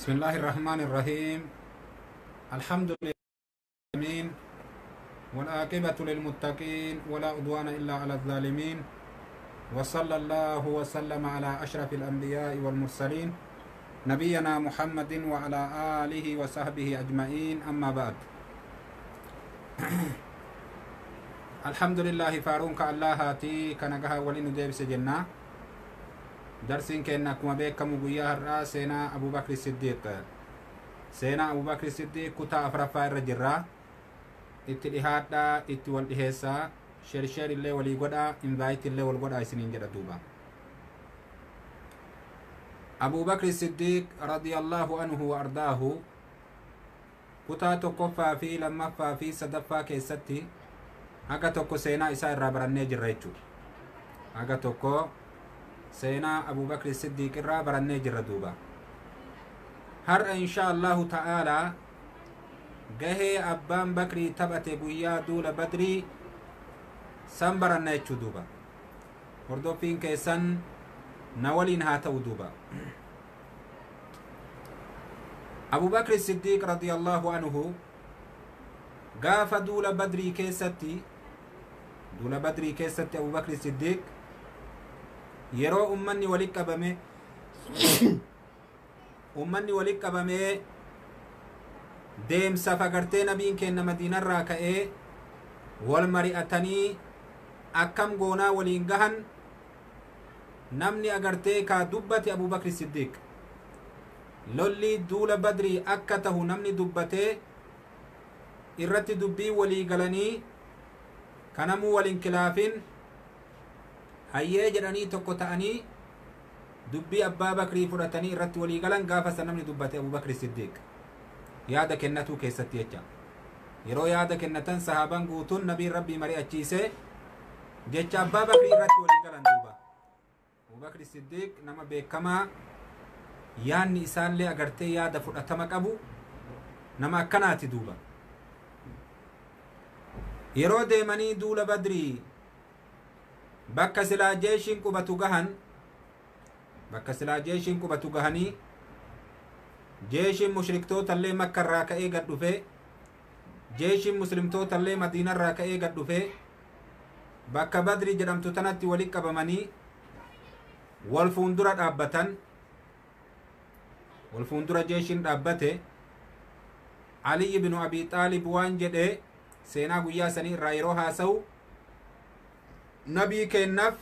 بسم الله الرحمن الرحيم. الحمد لله والعاقبة للمتقين ولا عدوان إلا على الظالمين، وصلى الله وسلم على أشرف الأنبياء والمرسلين نبينا محمد وعلى آله وصحبه أجمعين، أما بعد. الحمد لله فارونك الله هاتي كنجها ولين ديبس جنة درسين كنا كما بكم ويا الرا سينا أبو بكر الصديق. سينا أبو بكر الصديق كتا أفرفا الرجرة اتلهادا اتوالدهسا شير اللي ولي قدا انفايت اللي والقدا سنين جدا دوبا. أبو بكر الصديق رضي الله عنه وأرضاه كتا تقفى في لما في صدفة كيستي haga tokko seenaa isaa irraa barannee jirra jechuudha. Haga tokko seenaa Abu Bakr Siddiq irraa barannee jirra duuba. Har'a insha Allahu ta'ala gahee abbaan Bakrii taphate guyyaa duula Badrii san baranna jechuu duuba. Hordoffiin keessan na waliin haa ta'u duuba. Abu Bakr Siddiq radiyallahu anhu gaafa duula Badrii keessatti duula Badrii keessatti Abu Bakr Siddiq yeroo ummanni walitti qabame deemsa fagartee nabiin kenna Madiinarraa ka'ee wal mari'atanii akkam goonaa waliin gahan namni agartee kaa dubbate Abu Bakr Siddiq lolli duula Badrii akka tahu namni dubbatee irratti dubbii walii galanii kanamuu waliin kilaafin hayyee jedhanii tokko ta'anii dubbii abbaa Bakrii fudhatanii irratti walii galan gaafa san namni dubbate Abu Bakr Siddiq yaada kennatuu keessatti jecha. Yeroo yaada kennatan sahaabaan guutuun nabiin rabbii mari'achiise jecha abbaa Bakrii irratti walii galan duuba. Abu Bakr Siddiq nama beekamaa yaanni isaallee agartee yaada fudhatama qabu nama akkanaati duuba. Yeroo deemanii duula Badrii bakka silaa jeeshiin qubatu gahan gahanii jeeshiin mushriktootallee Makkarraa ka'ee gad dhufee jeeshiin muslimtootallee Madiinarraa ka'ee gad dhufee bakka Badrii jedhamtu tanatti walitti qabamanii wal fuuldura dhaabbatan. Wal fuuldura jeeshiin dhaabbate Ali ibn Abi Xaalib waan jedhee seenaa guyyaa sanii irraa yeroo haasa'u nabii kennaaf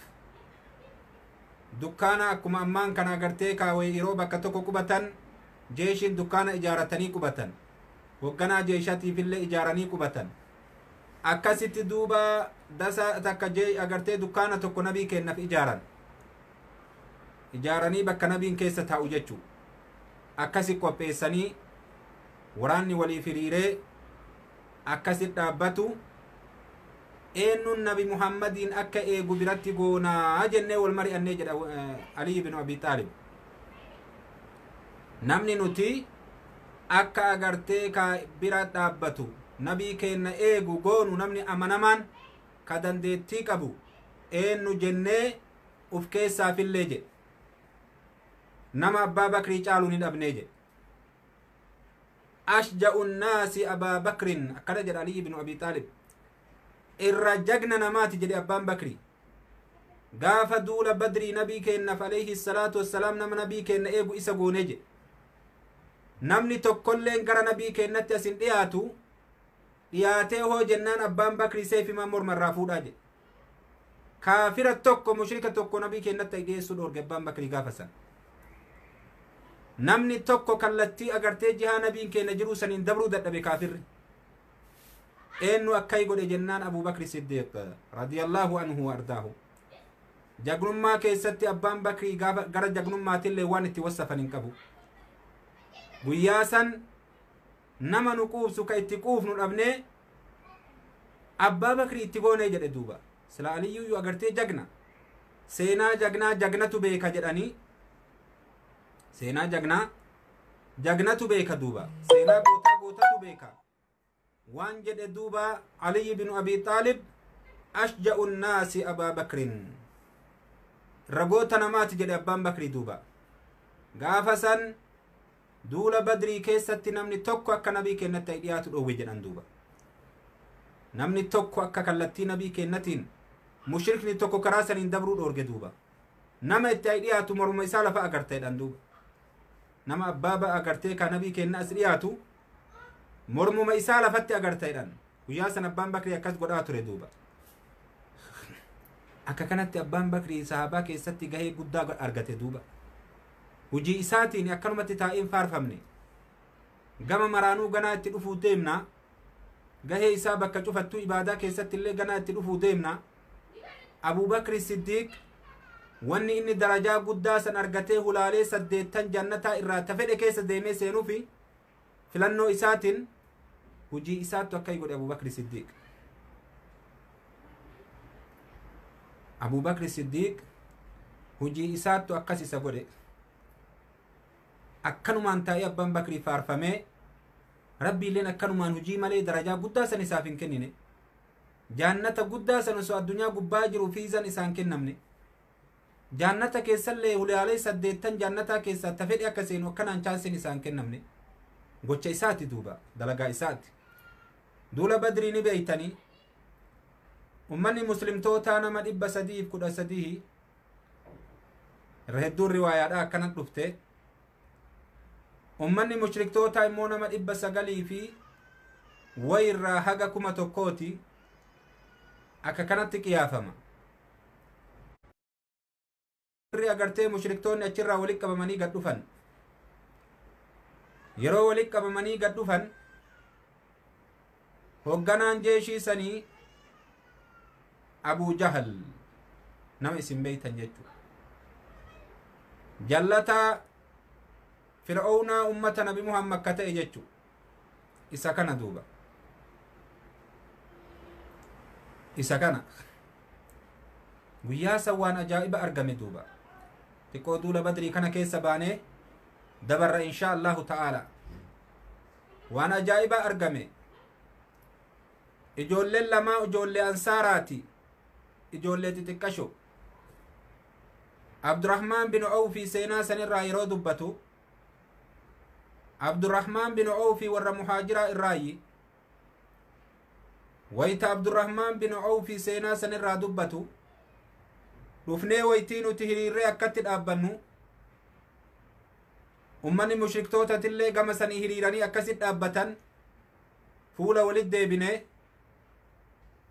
dukkaana akkuma ammaan kana agartee kaawee yeroo bakka tokko qubatan jeeshiin dukkaana ijaaratanii qubatan hoogganaa jeeshatiifillee ijaaranii qubatan akkasitti duuba dasa takka agartee dukkaana tokko nabii kennaaf ijaaranii bakka nabiin keessa taa'u jechuu akkasi qopheessanii waraanni waliif hiriiree akkasitti dhaabbatu eenyuun nabi Muhammadiin akka eegu biratti goonaa jennee wal mari'annee jedha Ali ibn Abi Xaalib. Namni nuti akka agartee ka bira dhaabbatu nabii kenna eegu goonu namni amanamaan ka dandeettii qabu eenyu jennee uf keessaafillee jedhe nama abbaa Bakrii caalu ni dhabnee jedhe. Ashja'u nnaasi Abaa Bakrin akkana jedha Ali ibn Abi Xaalib. Irra jagna namaati jedhe abbaan Bakrii gaafa duula Badrii nabii kennaaf alayhi salaatu wassalaam nama nabii kenna eegu isa goone jedhe. Namni tokkolleen gara nabii kennatti asin dhiyaatu dhiyaatee hoo jennaan abbaan Bakrii seefimaa mormarraa fuudhaa jedhe. Kaafira tokko mushrika tokko nabii kennatti dhiyeessuu dhoorge abbaan Bakrii gaafa san. Namni tokko kallattii agartee jihaa nabiin kenna jiruu saniin dabruu dadhabe kaafirri. Eenyu akkai godhe jennaan Abu Bakr Siddiq radiyallahu anhu wa ardaahu. Jagnummaa keessatti abbaan Bakrii gara jagnummaatillee waan itti wassafan hin qabu. Guyyaa san nama nu quubsu ka itti quufnu dhabnee abbaa Bakrii itti goonee jedhe duuba. Sila Aliyyuu agartee jagna seenaa jagnaa jagnatu beeka jedhanii seenaa jagnaa jagnatu beeka duuba seenaa gootaa gootatu beeka waan jedhe duuba Ali ibn Abi Xaalib ashja'u nnaasi Abaa Bakrin ragoota namaati jedhe abbaan Bakrii duuba. Gaafa san Duula Badrii keessatti namni tokko akka nabii kennatti dhiyaatu dhoowwe jedhan duuba. Namni tokko akka kallattii nabii kennatiin mushrikni tokko karaa saniin dabruu dhoorge duuba. Nama itti ay dhiyaatu morma isaa lafa agarta jedhan duuba. Nama abbaa ba'a agartee ka nabii kenna as dhiyaatu mormuma isaa lafatti agarta jedhan. Guyyaa san abbaan Bakrii akkas godhaa ture duuba. Akka kanatti abbaan Bakrii sahabaa keessatti gahee guddaa argate duuba. Hujii isaatiin akkanumatti taa'een faarfamne. Gama maraanuu ganaa itti dhufuu deemna. Gahee isaa bakka cufattuu ibaadaa keessatti illee ganaa itti dhufuu deemna. Abubakri Siddiiq wanni inni darajaa guddaa san argatee hulaalee 8 jannataa irraa tafedhe keessa deemee seenuufi filannoo isaatiin hujii isaattu akka godhe Abubakri Siddiiq. Abubakri Siddiiq hujii isaattu akkas isa godhe. Akkanumaan taa'ee abbaan Bakrii faarfamee Rabbiilleen akkanumaan hujii malee darajaa guddaa san isaaf hin kennine. Jaannata guddaa san osoo addunyaa gubbaa jiru fiizan isaan kennamne. Jaannata keessallee hulaalee 8 jannataa keessaa tafedhe akka seenu akkanaan chaansiin isaan kennamne. Gocha isaati duuba dalagaa isaati. Duula Badrii ni beeytanii. Ummanni muslimtootaa nama 313 irra hedduun riwaayaadha akkanan dhufte. Ummanni mushriktootaa immoo nama 900 fi wayirraa haga 1000 akka kanatti qiyaafama. Warri agartee mushriktoonni achirraa walitti qabamanii gad dhufan. Yeroo walitti qabamanii gad dhufan hogganaan jeeshii sanii Abuu Jahal nama isin beeytan jechuudha. Jallataa Fir'aawnaa ummata Nabi Muhammad ka ta'e jechuudha. Isa kana duuba. Isa kana. Guyyaa san waan ajaa'iba argame duuba. Xiqqoo duula Badrii kana keessa baanee dabarra insha Allahu ta'ala. Waan ajaa'iba argame. Ijoolleen lamaa ijoollee ansaaraati. Ijoollee xixiqqasho. Abdurrahmaan bin Awfi seenaa sanirraa yeroo dubbatu Abdurrahmaan bin Awfi warra muhaajiraa irraayi. Wayita Abdurrahmaan bin Awfi seenaa sanirraa dubbatu dhufnee waytii nuti hiriirree akkatti dhaabbannu ummanni mushriktootatillee gama sanii hiriiranii akkasitti dhaabbatan fuula walit deebine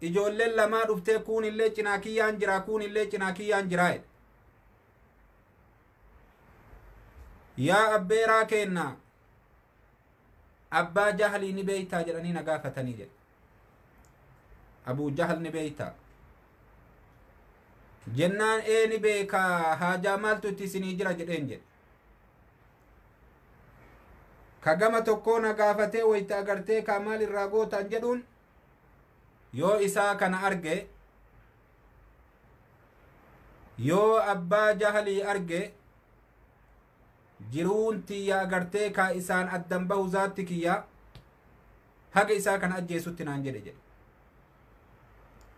ijoolleen lamaa dhuftee kuunillee cinaa kiyyaan jira kuunillee cinaa kiyyaan jira. Yaa abbeeraa keenna abbaa Jahlii ni beeytaa jedhanii na gaafatanii jedhe. Abuu Jahl ni beeytaa jennaan ee ni beekaa haajaa maaltu itti isinii jira jedheen jedhe. Ka gama tokkoo na gaafatee wayita agartee kaa maal irraa gootan jedhuun yoo isaa kana arge yoo abbaa Jahlii arge jiruun tiyya agartee kaa isaan addan bahu zaatti kiyya haga isaa kana ajjeesutti naan jedhe jedhe.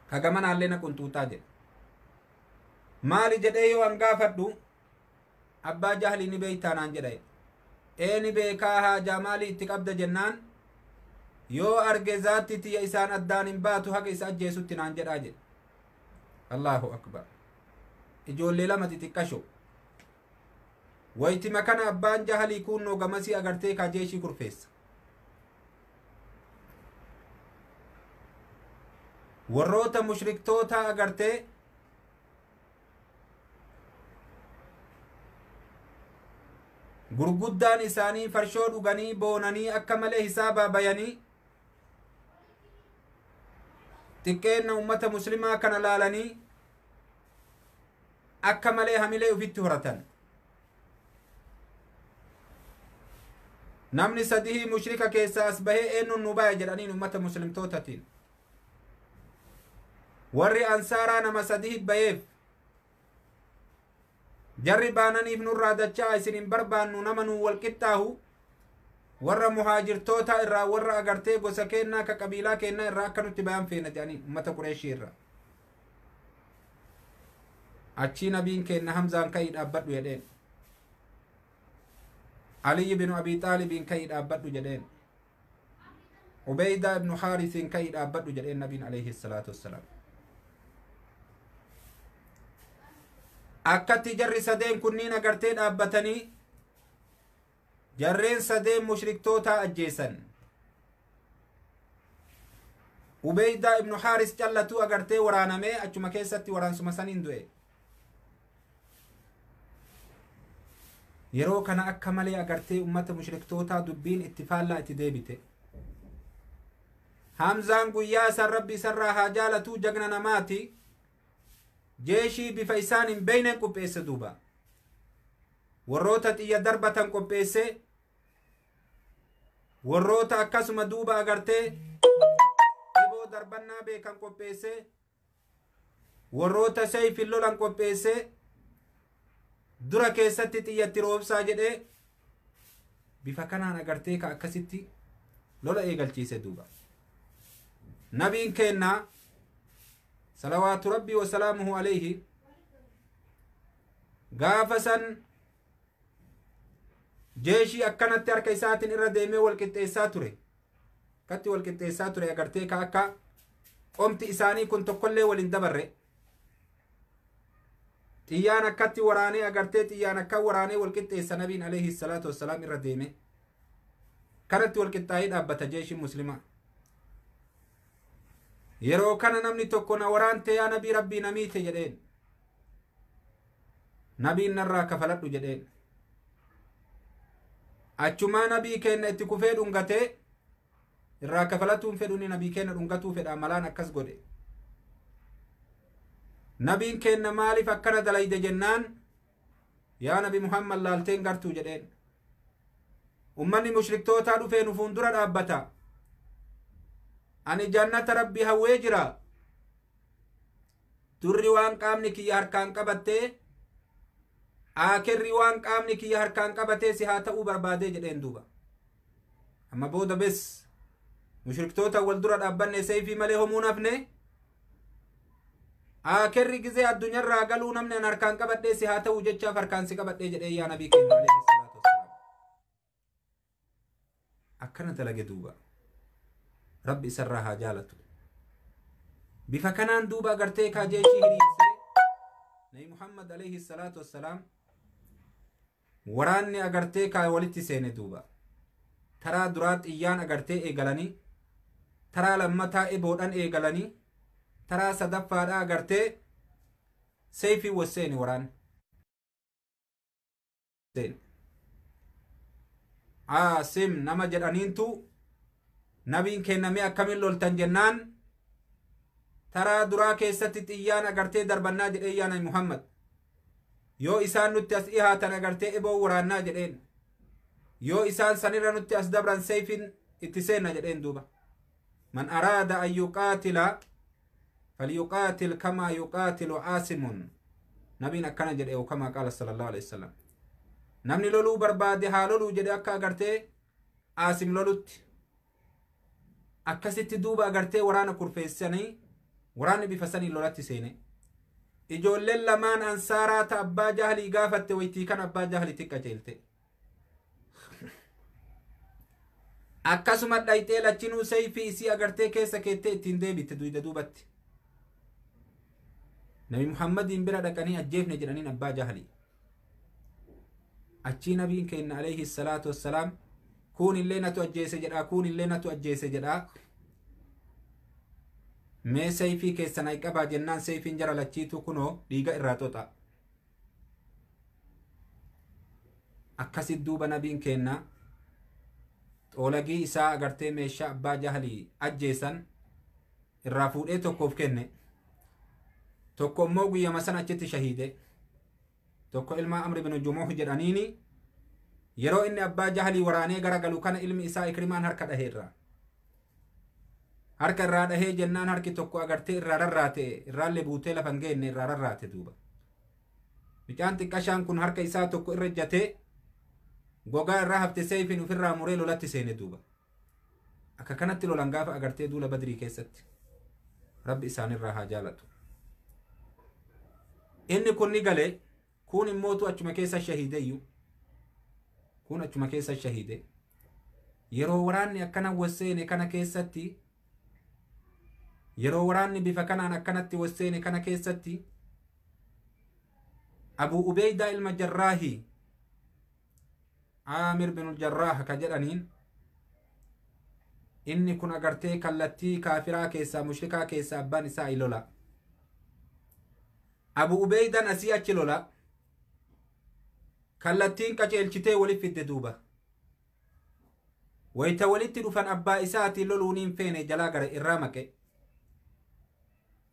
Ka gamanaallee na qunxuuxaa jedhe. Maali jedhee yoo an gaafadhu abbaa Jahlii ni beeytaa naan jedha. Ee ni beekaa haajaa maalii itti qabda jennaan yoo arge zaatti tiyya isaan addaan hin baatu haga isa ajjeesutti naan jedhaa jedhe. Allahu akbar. Ijoollee lama xixiqqasho. Waytima kana abbaan Jahlii kunnoo gamasii agartee kaa jeeshii kurfeessa. Warroota mushriktoota agartee gurguddaan isaanii farshoo dhuganii boonanii akka malee hisaabaa bayanii xiqqeenna ummata muslimaa kana laalanii akka malee hamilee ufitti horatan. Namni sadihii mushrika keessaa as bahee eenyuun nu baya jedhaniin ummata muslimtootatiin. Warri ansaaraa nama sadihii bayeef jarri baananiif nurraa dachaa isin hin barbaannu nama nuu wal qixxaahu warra muhaajirtoota irraa warra agartee gosa keennaa ka qabiilaa keennaa irraa akka nutti bayan feena jedhanii ummata Qureeshii irraa. Achii nabiin keenna Hamzaan ka'ii dhaabbadhu jedheen. Aliyyi binu Abii Xaalibiin ka'ii dhaabbadhu jedheen. Ubeydaa ibnu Haarisiin ka'ii dhaabbadhu jedheen nabiin alayhi salaatu wassalaam. Akkatti jarri sadeen kunniin agartee dhaabbatanii jarreen sadeen mushriktootaa ajjeesan. Ubeydaa ibnu Haaris callatuu agartee waraanamee achuma keessatti waraansuma saniin du'e. Yeroo kana akka malee agartee ummata mushriktootaa dubbiin itti faallaa itti deebite. Hamzaan guyyaa san rabbi isarraa haa jaalatuu jagna namaati. Jeeshii bifa isaan hin beeynen qopheesse duuba. Warroota xiyya darbatan qopheesse. Warroota akkasuma duuba agartee dhiboo darbannaa beekan qopheesse. Warroota sayfin lolan qopheesse. Dura keessatti xiyyatti roobsaa jedhee bifa kanaan agartee ka akkasitti lola eegalchiise duuba. Nabiin keenna salawaatu rabbii wasalaamuhu alayhi gaafa san jeeshii akkanatti harka isaatiin irra deemee wal qixxeessaa ture. Akkatti wal qixxeessaa ture agartee ka akka qomti isaanii kun tokkollee waliin dabarre. Xiyyaan akkatti waraanee agartee xiyyaan akka waraanee wal qixxeessa nabiin alayhi salaatu wassalaam irra deeme. Kanatti wal qixxaa'ee dhaabbata jeeshiin muslimaa. Yeroo kana namni tokko na waraante yaa nabii rabbii na miite jedheen. Nabiin narraa kafaladhu jedheen. Achumaa nabii keenna itti kufee dhungatee irraa kafalatuun fedhuuni nabii keenna dhungatuu fedha malaan akkas godhe. Nabiin keenna maaliif akkana dalayde jennaan yaa nabi Muhammad laalteen gartuu jedheen. Ummanni mushriktootaa dhufee nu fuuldura dhaabbata. Ani jannata rabbii hawwee jira. Durri waan qaamni kiyya harkaan qabattee aakerri waan qaamni kiyya harkaan qabatee si haa ta'uu barbaadee jedheen duuba. Amma booda bes mushriktoota wal dura dhaabbanne seeyfii malee homuu nafne. Aakerri gizee addunyaarraa galuu namni an harkaan qabadhee si haa ta'uu jechaaf harkaan si qabadhee jedhee yaa nabii keenya alayhi salaatu wassalaam. Akkana dalage duuba. Rabbi isarraa haa jaalatu. Bifa kanaan duuba agartee kaajeeshii hiriirsee Nabi Muhammad alayhi salaatu wassalaam waraanni agartee kaa walitti seene duuba. Taraa duraa xiyyaan agartee eegalanii, taraa lammataa eboodhaan eegalanii, taraa sadaffaadhaa agartee seeyfii wasseeni waraanni. Aasim nama jedhaniintu nabiin kennamee akkamiin loltan jennaan taraa duraa keessatti xiyyaan agartee darbannaa jedhee yaa nabi Muhammad. Yoo isaan nutti as dhihaatan agartee eboo waraannaa jedheen. Yoo isaan sanirra nutti as dabran seeyfiin itti seenna jedheen duuba. Man araada an yuqaatila falyuqaatil kamaa yuqaatilu aasimun. Nabiin akkana jedhe kamaa qaala sallallahu alaihi wasallam. Namni loluu barbaade haa loluu jedhe akka agartee Aasim lolutti. Akkasitti duuba agartee waraana kurfeessanii waraanni bifa sanii lolatti seene. Ijoolleen lamaan ansaaraa ta abbaa jahlii gaafatte waytii kan abbaa jahlii xiqqaceelte. Akkasuma dhayxee lachinuu seeyfii isii agartee keessa keettee ittiin deebite duyda duubatti. Nabi Muhammadiin bira dhaqanii ajjeefne jedhaniin abbaa jahlii. Achii nabiin keenna alayhi salaatu wassalaam kun illee natu ajjeese jedhaa kun illee natu ajjeese jedhaa. Mee seeyfii keessan ay qabaa jennaan seeyfiin jara lachiitu kunoo dhiiga irraa xoxa. Akkasit duuba nabiin keenna xoolagii isaa agartee meeshaa abbaa jahlii ajjeesan irraa fuudhee tokkoof kenne. Tokko immoo guyyama san achitti shahiide. Tokko ilma Amr ibn Jumuh jedhaniini yeroo inni abbaa jahlii waraanee garagalu kana ilmi isaa Ikrimaan harka dhahee irraa. Harka irraa dhahee jennaan harki tokko agartee irraa rarraate irraallee buutee lafa hin geenne irraa rarraate duuba. Mucaan xiqqashaan kun harka isaa tokko irra ejjatee gogaa irraa hafte seeyfiin ofirraa muree lolatti seene duuba. Akka kanatti lolan gaafa agartee duula Badrii keessatti. Rabbi isaanirraa haa jaalatu. Inni kun ni galee kun immootu achuma keessa shahiideyyuu. Kun achuma keessa shahiide. Yeroo waraanni akkana wasseene kana keessatti, yeroo waraanni bifa kanaan akkanatti wasseene kana keessatti, Abu Ubeydaa ilma Jarraahi, Aamir bin Jarraah ka jedhaniin, inni kun agartee kallattii kaafiraa keessaa, mushrikaa keessaa abbaan isaa lola. Abu Ubeydaan asii achi lola. Kallattiin qaceelchitee walitti fidde duuba. Wayita walitti dhufan abbaa isaatiin loluun hin feene, jalaa gara irraa maqe.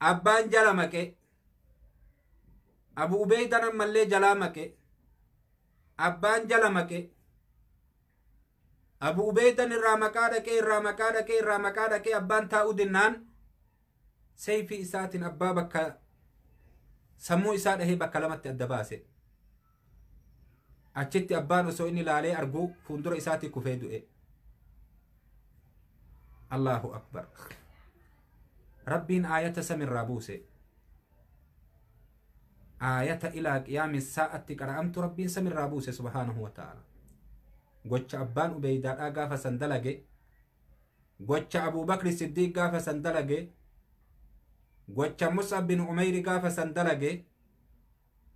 Abbaan jala maqe. Abu Ubeydaan ammallee jalaa maqe. Abbaan jala maqe. Abu Ubeydaan irraa maqaa dhaqee, irraa maqaa dhaqee, irraa maqaa dhaqee, abbaan taa'uu dinnaan seeyfii isaatiin abbaa bakka sammuu isaa dhahee bakka lamatti adda baase. Achitti abbaan osoo inni ilaalee arguu fuuldura isaatii kufee du'e. Allahu akbar. Rabbiin aayata samirraa buuse. Aayata ilaa qiyaami saa'atti qara'amtu Rabbiin samirraa buuse subhaanahu wa ta'ala. Gocha abbaan Ubeydaadhaa gaafa san dalage, gocha Abuu Bakri Siddiiq gaafa san dalage, gocha Mus'ab bin Umeyri gaafa san dalage,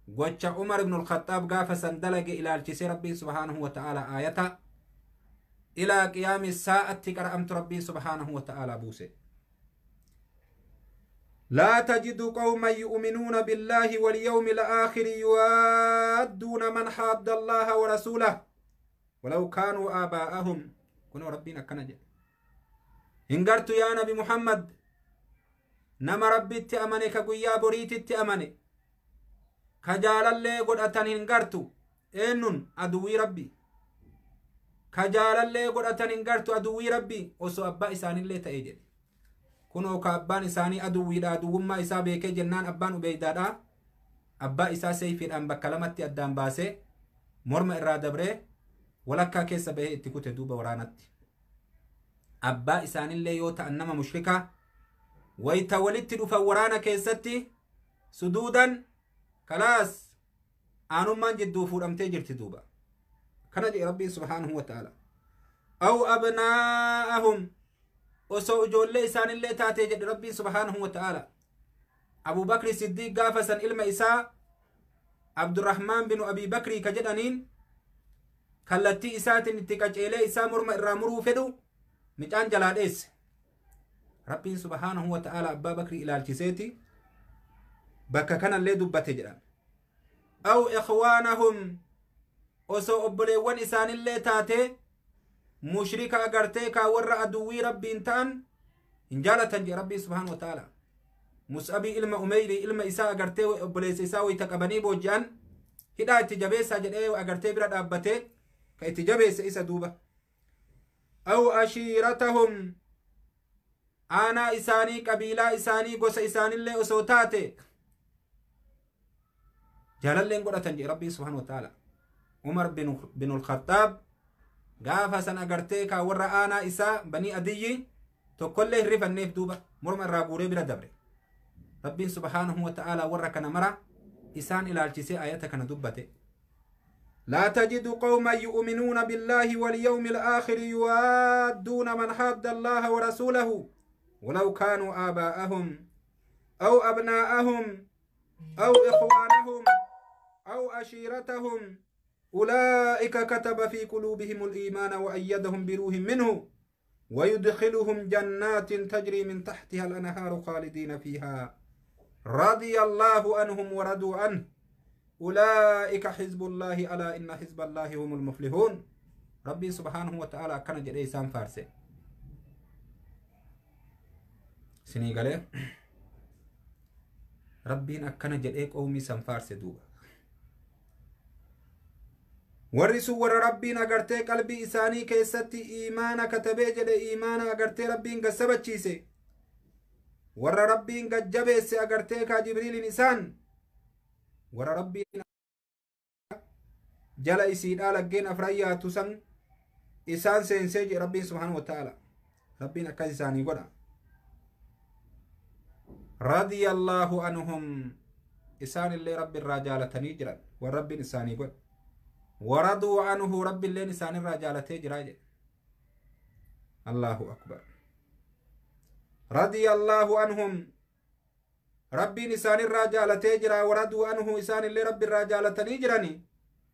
gocha Umar ibn al-Khattaab gaafa san dalage ilaalchisee Rabbiin subhaanahu wa ta'ala aayata ilaa qiyaami saa'atti qara'amtu Rabbiin subhaanahu wa ta'ala buuse. لا تجد قوما يؤمنون بالله واليوم الآخر يوادون من حاد الله ورسوله ولو كانوا آباءهم. كنوا ربنا كنجا هنغرت يا نبي محمد نما ربي تأمني كقويا بريت تأمني كجال اللي قد أتن هنغرت إنن أدوي ربي كجال اللي قد أتن هنغرت أدوي ربي وسو أبا إسان اللي تأجل kunoo ka abbaan isaanii aduwwiidha, aduwwummaa isaa beekee jennaan abbaan Ubeydaadha abbaa isaa seeyfiidhaan bakka lamatti addaan baasee morma irraa dabree walakkaa keessa bahee itti kute duuba waraanatti. Abbaa isaanillee yoo ta'an nama mushrikaa wayta walitti dhufan waraana keessatti suduudan kalaas aanummaan jidduu fuudhamtee jirti duuba. Kana jedhe Rabbiin subhaanahu wa ta'ala. Aw abnaa'ahum, osoo ijoollee isaanillee taatee jedhe Rabbiin subhaanahu wa ta'ala. Abu Bakri Siddiiq gaafa san ilma isaa Abdurrahmaan binu Abi Bakrii ka jedhaniin kallattii isaatiin itti qaceelee isaa morma irraa muruu fedhu micaan jalaa dheesse. Rabbiin subhaanahu wa ta'ala Abbaa Bakrii ilaalchiseeti bakka kanallee dubbate jedhan. Aw ikhwaanahum, osoo obboleewwan isaanillee taatee mushrika agartee kaa warra aduwwii Rabbiin ta'an hin jaalatan jedhe Rabbiin subhaanahu wa ta'ala. Mus'abii ilma Umeyrii ilma isaa agartee obboleessa isaa wayita qabanii booji'an hidhaa itti jabeessaa jedhee agartee bira dhaabbatee ka itti jabeesse isa duuba. Aw ashiiratahum, aanaa isaanii, qabiilaa isaanii, gosa isaanillee osoo taate jaalalleen godhatan jedhe Rabbiin subhaanahu wa ta'ala. Umar bin al-Khattaab gaafa san agartee kaa warra aanaa isaa banii adiyyi tokkollee hin rifanneef duuba morma irraa guuree bira dabre. Rabbiin subhaanahu wa ta'ala warra kana mara isaan ilaalchisee ayata kana dubbate. لا تجد قوما يؤمنون بالله واليوم الآخر يوادون من حاد الله ورسوله ولو كانوا آباءهم أو أبناءهم أو إخوانهم أو عشيرتهم أولئك كتب في قلوبهم الإيمان وأيدهم بروح منه ويدخلهم جنات تجري من تحتها الأنهار خالدين فيها رضي الله عنهم ورضوا عنه أولئك حزب الله ألا إن حزب الله هم المفلحون. ربي سبحانه وتعالى كان جدي سام فارسي سني قال ربي أكن جدي قومي سام فارسي دوبا warri sun warra Rabbiin agartee qalbii isaanii keessatti iimaana katabee jedhe, iimaana agartee Rabbiin gassabachiise, warra Rabbiin gajjabeesse agartee kaa Jibriilin isaan warra Rabbiin jala isiidhaa laggeen afran yaatu san isaan seensee jedhe Rabbiin subhaanahu wa ta'ala. Rabbiin akkas isaanii godha. Radiyallahu anhum, isaan illee Rabbi irraa jaalatanii jiran warra Rabbiin isaanii godha. Waraduu anhu rabbiilleen isaanirraa jaalatee jiraa jedhe. Allahu akbar. Radiya Allahu anhum rabbiin isaanirraa jaalatee jira. Waraduu anhu isaanillee rabbiirraa jaalatanii jirani.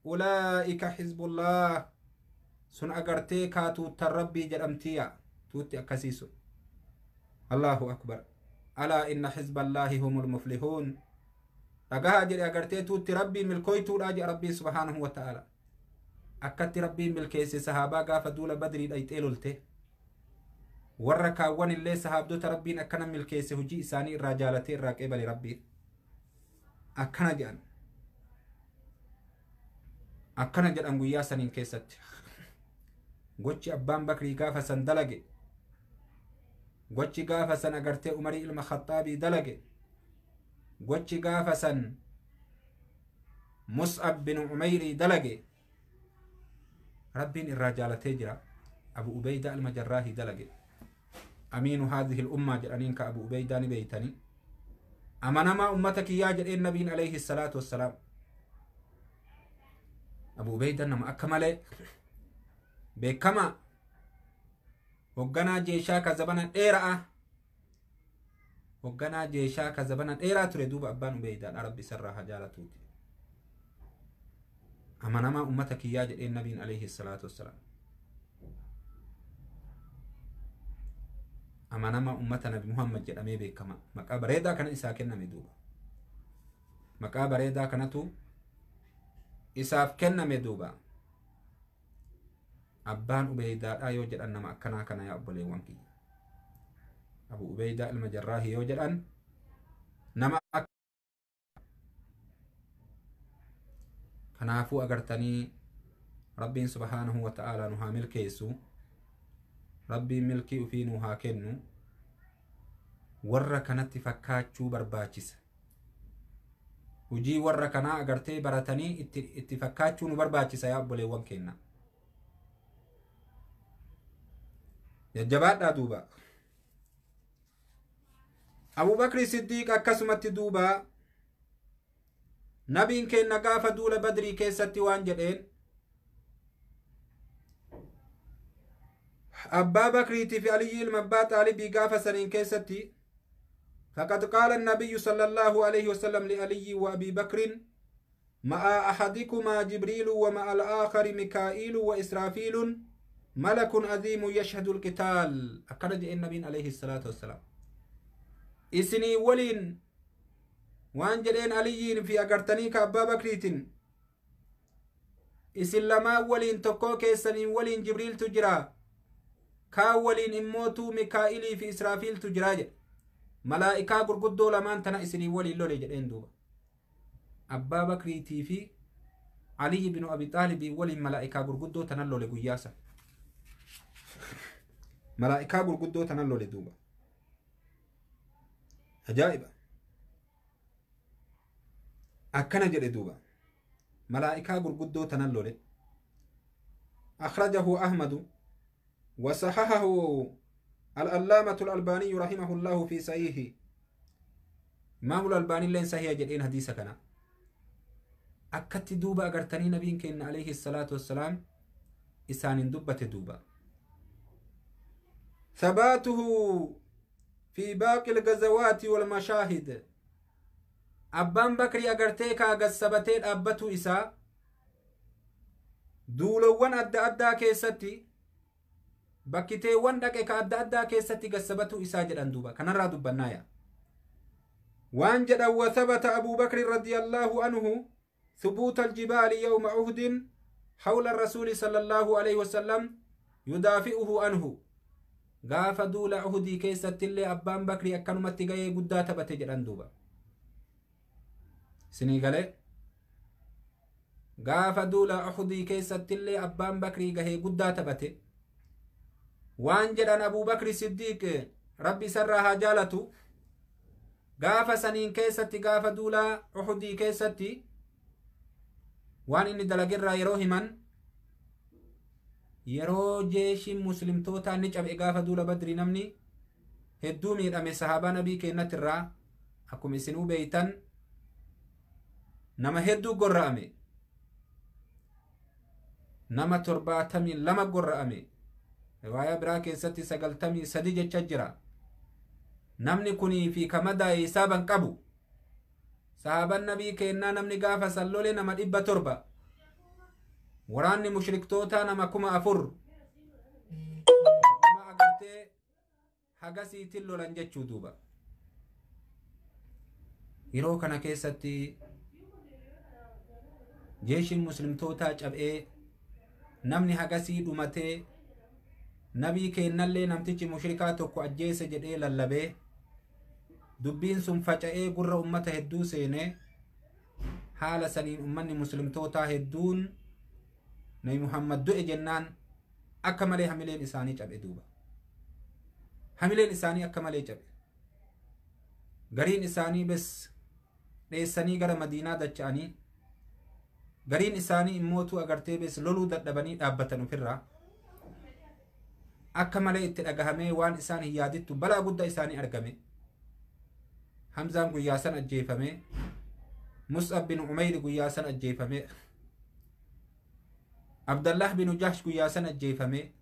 Ulaa'ika xizbullah sun agartee kaa tuuttan rabbii jedhamtiya tuutti akkasii sun. Allahu akbar. Alaa inna xizballaahi humul muflihuun. Dhagahaa jedhe agartee tuutti rabbii milkooytuudha jedhe rabbiin subhaanahu wa ta'ala. Akkatti rabbiin milkeesse sahaabaa gaafa duula badrii dhayxee lolte. Warra kaawwan illee sahaabdota rabbiin akkana milkeesse hojii isaanii irraa jaalatee irraa qeebale rabbiin. Akkana jedhan. Akkana jedhan guyyaa saniin keessatti. Gochi abbaan Bakrii gaafa san dalage. Gochi gaafa san agartee Umarii ilma Khaxaabii dalage. Gochi gaafa san Mus'ab bin Umeyrii dalage. Rabbiin irraa jaalatee jira. Abu Ubeydaa ilma Jarraahii dalage. Amiinu haadhihi ummaa jedhaniin ka Abu Ubeydaa ni beeytanii. Amanamaa ummata kiyyaa jedheen nabiin alayhi salaatu wassalaam. Abu Ubeydaan nama akka malee beekamaa hogganaa jeeshaa ka zabana dheeraa hogganaa jeeshaa ka zabana dheeraa ture duuba abbaan Ubeydaadha rabbi isarraa haa jaalatuuti. Amanamaa ummata kiyyaa jedheen nabiin alayhi salaatu wassalaam. Amanamaa ummata nabi Muhammad jedhamee beekama. Maqaa bareedaa kana isaa kenname duuba. Maqaa bareedaa kanatu isaaf kenname duuba. Abbaan Ubeydaadhaa yoo jedhan nama akkanaa kana yaa obboleewwan kiyya. Abu Ubeydaa ilma Jarraahii yoo jedhan nama kanaafuu agartanii rabbiin subhaanahu wa ta'aalaa nu haa milkeessu. Rabbiin milkii ufii nu haa kennu. Warra kanatti fakkaachuu barbaachisa. Hujii warra kanaa agartee baratanii itti fakkaachuu nu barbaachisa yaa obboleewwan keenya. Jajjabaadhaa duuba. Abu Bakri Siddiiq akkasumatti duuba nabiin keenya gaafa duula badrii keessatti waan jedheen abbaa Bakriitii fi Aliyyi ilma abbaa Xaalibii gaafa saniin keessatti faqad qaala annabiyyu sallallahu alayhi wasallam lialiyyi wa abii bakrin ma'a ahadikumaa jibriilu wa ma'a alaakhari mikaa'iilu wa israafiilun malakun aziimu yashhadu alqitaal. Akkana jedheen nabiin alayhi salaatu wassalaam. Isinii waliin waan jedheen Aliyyiin fi agartanii ka abbaa Bakriitin isin lamaan waliin tokkoo keessaniin waliin Jibriiltu jira. Kaan waliin immootuu Mikaa'ilii fi Israafiiltu jira jedhe. Malaa'ikaa gurguddoo lamaan tana isinii waliin lole jedheen duuba. Abbaa Bakriitii fi Aliyyi binu Abi Xaalibii waliin malaa'ikaa gurguddoo tanan lole guyyaa san. Malaa'ikaa gurguddoo tanan lole duuba. Ajaa'iba. Akkana jedhe duuba. Malaa'ikaa gurguddoo tanan lole. Akhrajahu Ahmadu وصححه العلامة الألباني رحمه الله في صحيحه. إمام الألباني لين صحيح جدين حديث كنا. أكت دوبا أغرتني نبي كإن عليه الصلاة والسلام إسان دبة دوبا. ثباته في باقي الغزوات والمشاهد. أبان بكري أغرتيك أغسبتين أبتو إسا دولوان أدى أدى كيستي bakkiteewwan dhaqe ka adda addaa keessatti gassabatu isaa jedhan duuba. Kanarraa dubbannaaya. Waan jedhan wa thabata Abu Bakri radiyallahu anhu thubuuta aljibaali yawma uhdin hawla rasuuli sallallahu alayhi wasallam yudaafi'uhu anhu. Gaafa duula Uhudii keessatti illee abbaan Bakrii akkanumatti ga'ee guddaa taphate jedhan duuba. Isinii galee gaafa duula Uhudii keessatti illee abbaan Bakrii gahee guddaa taphate. Waan jedhan Abu Bakri Siddiiq rabbi isarraa haa jaalatu gaafa saniin keessatti gaafa duulaa Uhudii keessatti waan inni dalagerraa yeroo himan yeroo jeeshiin muslimtootaa ni cabe gaafa duula badrii namni hedduu miidhame sahaabaa nabii keenyatti irraa akkuma isinuu beeytan nama hedduu gorra'ame. Nama 72 gorra'ame. Riwaayaa biraa keessatti 93 jecha jira. Namni kunii fi ka madaa'e hisaaban qabu. Sahaaban nabii kennaa namni gaafa san lole nama 700. Waraanni mushriktootaa nama 4000. Nama agartee hagasiitiin lolan jechuu duuba. Yeroo kana keessatti jeeshiin muslimtootaa cab'ee namni hagasii dhumatee nabii kennallee namtichi mushrikaa tokko ajjeese jedhee lallabee dubbiin sun faca'ee gurra ummata hedduu seenee haala saniin ummanni muslimtootaa hedduun Nabi Muhammad du'e jennaan akka malee hamileen isaanii cabe duuba. Hamileen isaanii akka malee cabe. Gariin isaanii bes dheessanii gara Madiinaa dacha'anii gariin isaanii immootu agartee bes loluu dadhabanii dhaabbatan ofirraa akka malee itti dhagahamee waan isaan hin yaadittu balaa guddaa isaanii argame. Hamzaan guyyaa san ajjeefame. Mus'ab bin Umayr guyyaa san ajjeefame. Abdallah bin Jahsh guyyaa san ajjeefame.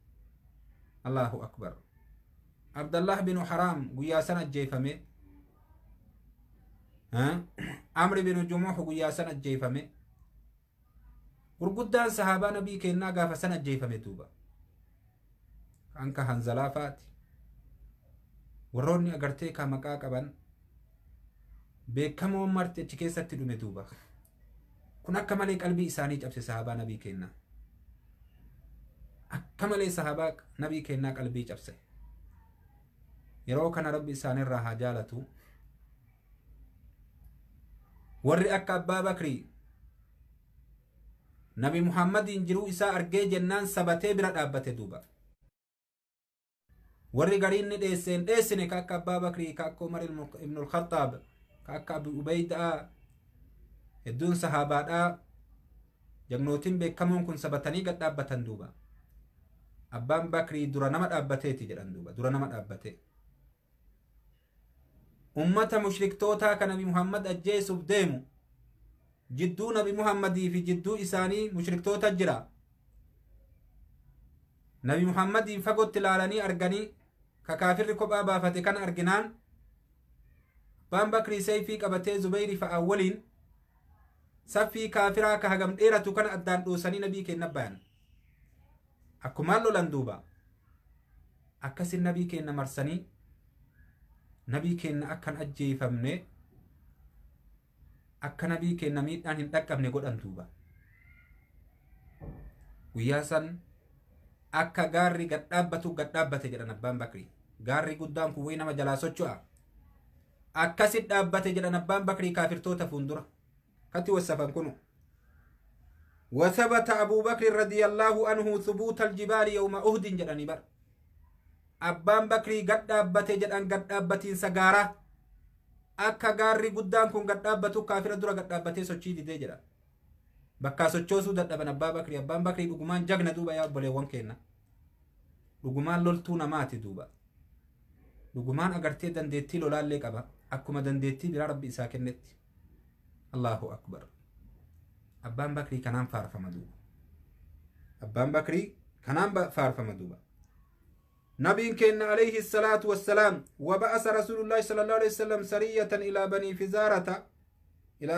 Allahu akbar. Abdallah bin Haram guyyaa san ajjeefame. Amri bin Jumuh guyyaa san ajjeefame. Gurguddaan sahaabaa nabii kennaa gaafa san ajjeefame duuba. Anka Hanzalaa fa'aati. Warroonni agartee ka maqaa qaban beekamoon marti achi keessatti dhume duuba. Kun akka malee qalbii isaanii cabse sahaabaa nabii kennaa. Akka malee sahaabaa nabii kennaa qalbii cabse. Yeroo kana rabbi isaanirraa haa jaalatu. Warri akka Abbaa Bakrii Nabi Muhammadiin jiruu isaa argee jennaan sabatee bira dhaabbate duuba. Warri gariin ni dheesseen dheessine ka akka Abbaa Bakrii, ka akka Umar ibnul Khattaab, ka akka Abu Ubaydaa hedduun sahaabaadhaa jagnootiin beekamoon kun sabatanii gad dhaabbatan duuba. Abbaan Bakrii dura nama dhaabbateeti jedhan duuba. Dura nama dhaabbatee. Ummata mushriktootaa ka Nabi Muhammad ajjeesuuf deemu jidduu Nabi Muhammadii fi jidduu isaanii mushriktoota jira. Nabi Muhammadiin fagootti ilaalanii arganii ka kaafirri kophaa baafate kana arginaan Abbaan Bakrii seeyfii qabatee Zubayri fa'aa waliin saffii kaafiraa ka hagam dheeratu kana addaan dhoosanii nabii kenna bayan. Akkumaan lolan duuba. Akkasin nabii kenna marsanii nabii kenna akkan ajjeefamne akka nabii kenna miidhaan hin dhaqqabne godhan duuba. Guyyaa san akka gaarri gad dhaabbatu gad dhaabbate jedhan Abbaan Bakrii. Gaarri guddaan kun wayii nama jalaa socho'a. Akkasit dhaabbate jedhan Abbaan Bakrii kaafirtoota fuuldura. Katti wasafan kunu. وثبت أبو بكر رضي الله عنه ثبوت الجبال يوم أهد جدني بر. أبان بكري قد دابته جدان قد دابتين سجارة. أكا غاري قدام كون قد دابتو كافر درا قد دابته سوتشي دي جدا. بكا سوتشوسو دابن أبا بكري أبان بكري لقمان جغنا دوبا يا بولي وانكينا. لقمان لولتو نماتي دوبا. لقمان أغرتي دندتي لولا لك أبا. أكما دندتي بلا ربي ساكنت. الله أكبر. Abbaan Bakrii kanaan faarfama duuba. Abbaan Bakrii kanaan faarfama duuba. Nabiin kenna alayhi salaatu wassalaam waba'asa Rasuulullaahi sallallahu alayhi wasallam sariyatan ilaa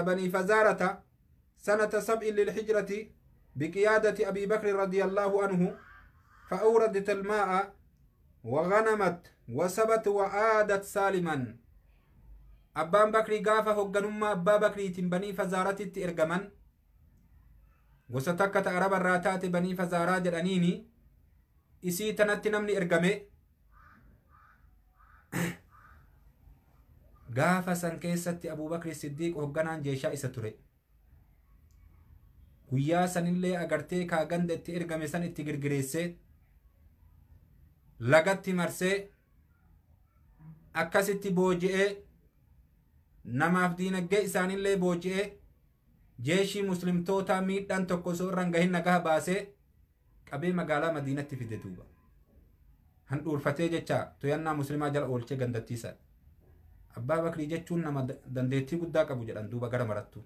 banii fazaarata sanata 7 lilhijrati biqiyaadati Abii Bakri radiyallaahu anhu fa'awradat almaa'a وغنمت وسبت وعادت سالما. Abbaan Bakrii gaafa hogganummaa Abbaa Bakriitiin banii fazaaratitti ergaman gosa takka ta Araba irraa taate banii fazaaraa jedhaniini isii tanatti namni ergame gaafa san keessatti Abuu Bakri Siddiiq hogganaan jeeshaa isa ture. Guyyaa sanillee agartee kaa ganda itti ergame san itti girgireessee lagatti marsee akkasitti booji'ee namaaf diinagdee isaanillee booji'ee jeeshii muslimtoota miidhaan tokko osoo irra hin gahin nagaa baasee qabee magaalaa Madiinatti fide duuba. Handhuurfatee jecha to'annaa muslimaa jala oolchee gandattiisa. Abbaa Bakrii jechuun nama dandeettii guddaa qabu jedhan duuba gara marattu.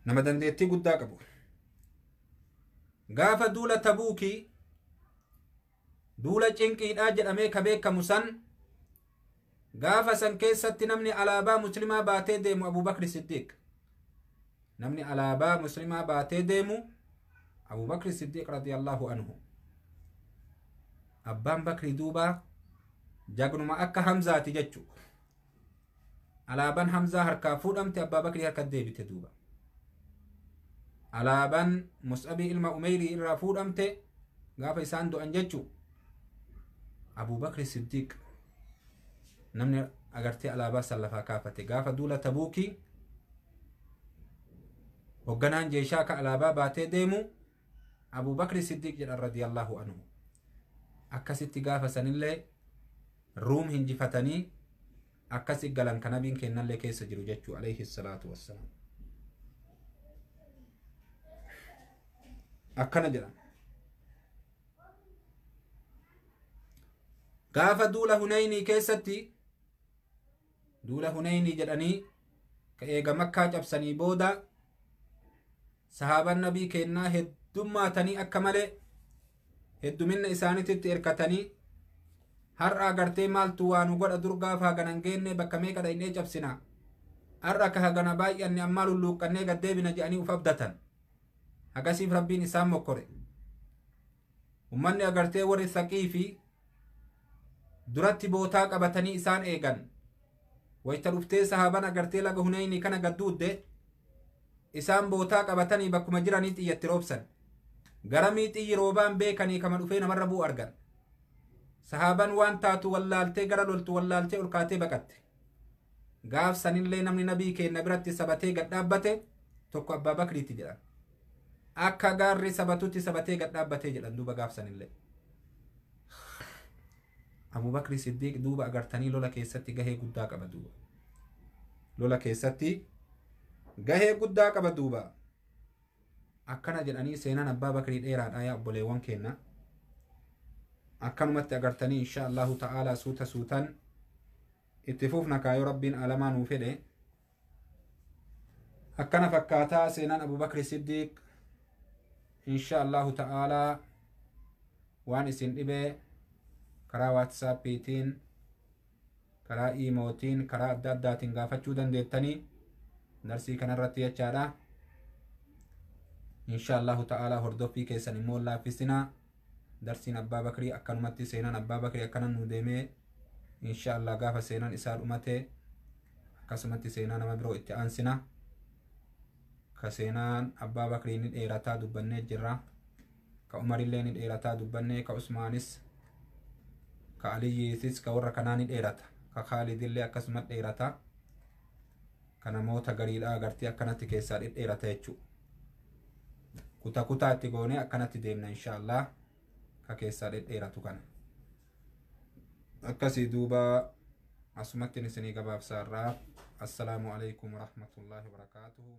Nama dandeettii guddaa qabu. Gaafa duula Tabuukii duula cinqiidhaa jedhamee ka beekamu san gaafa san keessatti namni alaabaa muslimaa baatee deemu Abubakri Siddiiq. Namni alaabaa muslimaa baatee deemu Abubakri Siddiiq radiyallahu anhu. Abbaan Bakri duuba jagnuma akka Hamzaati jechu. Alaabaan Hamzaa harkaa fuudhamte Abbaa Bakrii harka deebite duuba. Alaabaan Mus'abii ilma Umeyrii irraa fuudhamte gaafa isaan du'an jechu. Abubakri Siddiiq namni agartee alaabaa san lafaa kaafate gaafa duula Tabuukii hogganaan jeeshaa ka alaabaa baatee deemu Abubakri Siddiiq jedhan radiyallahu anhu. Akkasitti gaafa sanillee Ruum hinjifatanii akkasi galan ka nabiin kennallee keessa jiru jechuu alayhi salaatu wassalaam. Akkana jedhan. Gaafa duula Hunaynii keessatti duula Hunaynii jedhanii ka eega Makkaa cabsanii booda sahaaban nabii kennaa heddummaatanii akka malee hedduminna isaaniititti erkatanii har'a agartee maaltu waa nu godha dur gaafa hagana hin geenne bakka meeqa dhaynee cabsina har'a ka hagana baay'anne ammaa lulluuqqannee gad deebina jedhanii uf abdatan. Hagasiif rabbiin isaan mokkore. Ummanni agartee warri saqii fi duratti bootaa qabatanii isaan eegan. Wayta dhuftee sahaaban agartee laga Hunaynii kana gadduudde isaan bootaa qabatanii bakkuma jiranii xiyyatti roobsan. Garamii xiyyi roobaan beekanii kama dhufee namarra bu'u argan. Sahaaban waan taatu wallaaltee gara loltu wallaaltee ol kaatee baqatte. Gaaf sanillee namni nabii keenna biratti sabatee gad dhaabbate tokko Abbaa Bakriitti jedhan. Akka gaarri sabatutti sabatee gad dhaabbatee jedhan duuba gaaf sanillee. Abubakri Siddiiq duuba agartanii lola keessatti gahee guddaa qaba duuba. Lola keessatti gahee guddaa qaba duuba. Akkana jedhanii seenaan Abbaa Bakrii dheeraadha yaa obboleewwan keenna. Akkanumatti agartanii insha Allahu ta'ala suuta suutan itti fufna kaayoo rabbiin alamaa nuu fedhe. Akkana fakkaataa seenaan Abubakri Siddiiq insha Allahu ta'ala waan isin dhibee karaa waatsaappiitiin karaa iimootiin karaa adda addaatiin gaafachuu dandeettanii darsii kanarratti jechaadha. Insha Allahu ta'ala hordoffii keessan immoo laaffisinaa. Darsiin Abbaa Bakrii akkanumatti seenaan Abbaa Bakrii akkana nu deemee insha Allah gaafa seenaan isaa dhumate akkasumatti seenaa nama biroo itti aansina. Ka seenaan Abbaa Bakrii ni dheerataa dubbannee jirra. Ka Umarillee ni dheerataa dubbannee, ka Usmaanis, ka Aliyyiitis, ka warra kanaa ni dheerata. Ka Khaalidillee akkasuma dheerata. Ka namoota gariidhaa agartee akkanatti keessaa dhedheerata jechuudha. Kuta kutaa itti goonee akkanatti deemna insha Allah ka keessaa dhedheeratu kana. Akkasii duuba asumatti isinii gabaabsaarraa. Assalaamu alaikum warahmatullaahi wabarakaatuhu.